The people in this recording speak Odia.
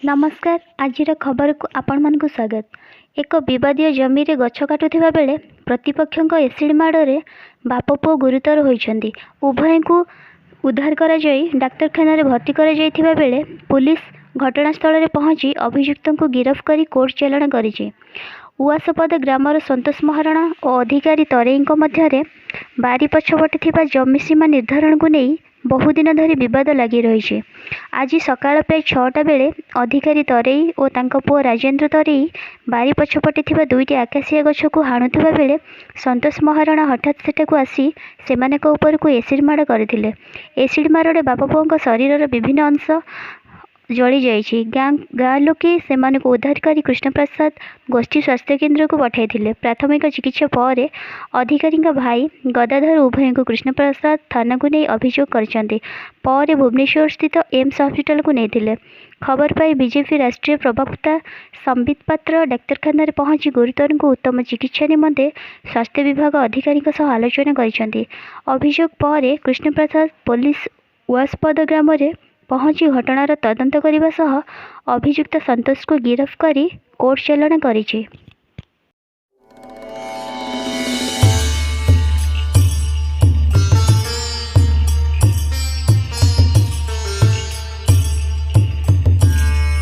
ନମସ୍କାର, ଆଜିର ଖବରକୁ ଆପଣମାନଙ୍କୁ ସ୍ୱାଗତ। ଏକ ବିବାଦୀୟ ଜମିରେ ଗଛ କାଟୁଥିବା ବେଳେ ପ୍ରତିପକ୍ଷଙ୍କ ଏସିଡ୍ ମାଡ଼ରେ ବାପ ପୁଅ ଗୁରୁତର ହୋଇଛନ୍ତି। ଉଭୟଙ୍କୁ ଉଦ୍ଧାର କରାଯାଇ ଡାକ୍ତରଖାନାରେ ଭର୍ତ୍ତି କରାଯାଇଥିବା ବେଳେ ପୁଲିସ ଘଟଣାସ୍ଥଳରେ ପହଞ୍ଚି ଅଭିଯୁକ୍ତଙ୍କୁ ଗିରଫ କରି କୋର୍ଟ ଚାଲାଣ କରିଛି। ଉଆସପଦା ଗ୍ରାମର ସନ୍ତୋଷ ମହାରଣା ଓ ଅଧିକାରୀ ତରେଇଙ୍କ ମଧ୍ୟରେ ବାରି ପଛପଟେ ଥିବା ଜମି ସୀମା ନିର୍ଦ୍ଧାରଣକୁ ନେଇ ବହୁଦିନ ଧରି ବିବାଦ ଲାଗି ରହିଛି। ଆଜି ସକାଳ ପ୍ରାୟ 6ଟା ବେଳେ ଅଧିକାରୀ ତରେଇ ଓ ତାଙ୍କ ପୁଅ ରାଜେନ୍ଦ୍ର ତରେଇ ବାରି ପଛପଟେ ଥିବା ଦୁଇଟି ଆକାଶିଆ ଗଛକୁ ହାଣୁଥିବା ବେଳେ ସନ୍ତୋଷ ମହାରଣା ହଠାତ୍ ସେଠାକୁ ଆସି ସେମାନଙ୍କ ଉପରକୁ ଏସିଡ୍ ମାଡ଼ କରିଥିଲେ। ଏସିଡ୍ ମାଡ଼ରେ ବାପ ପୁଅଙ୍କ ଶରୀରର ବିଭିନ୍ନ ଅଂଶ ଜଳିଯାଇଛି। ଗାଁ ଲୋକେ ସେମାନଙ୍କୁ ଉଦ୍ଧାର କରି କୃଷ୍ଣପ୍ରସାଦ ଗୋଷ୍ଠୀ ସ୍ୱାସ୍ଥ୍ୟକେନ୍ଦ୍ରକୁ ପଠାଇଥିଲେ। ପ୍ରାଥମିକ ଚିକିତ୍ସା ପରେ ଅଧିକାରୀଙ୍କ ଭାଇ ଗଦାଧର ଉଭୟଙ୍କୁ କୃଷ୍ଣପ୍ରସାଦ ଥାନାକୁ ନେଇ ଅଭିଯୋଗ କରିଛନ୍ତି। ପରେ ଭୁବନେଶ୍ୱରସ୍ଥିତ ଏମ୍ସ ହସ୍ପିଟାଲକୁ ନେଇଥିଲେ। ଖବର ପାଇ ବିଜେପି ରାଷ୍ଟ୍ରୀୟ ପ୍ରବକ୍ତା ସମ୍ବିତ ପାତ୍ର ଡାକ୍ତରଖାନାରେ ପହଞ୍ଚି ଗୁରୁତରଙ୍କୁ ଉତ୍ତମ ଚିକିତ୍ସା ନିମନ୍ତେ ସ୍ୱାସ୍ଥ୍ୟ ବିଭାଗ ଅଧିକାରୀଙ୍କ ସହ ଆଲୋଚନା କରିଛନ୍ତି। ଅଭିଯୋଗ ପରେ କୃଷ୍ଣପ୍ରସାଦ ପୋଲିସ ଉଆସପଦା ଗ୍ରାମରେ ପହଞ୍ଚି ଘଟଣାର ତଦନ୍ତ କରିବା ସହ ଅଭିଯୁକ୍ତ ସନ୍ତୋଷକୁ ଗିରଫ କରି କୋର୍ଟ ଚାଲାଣ କରିଛି।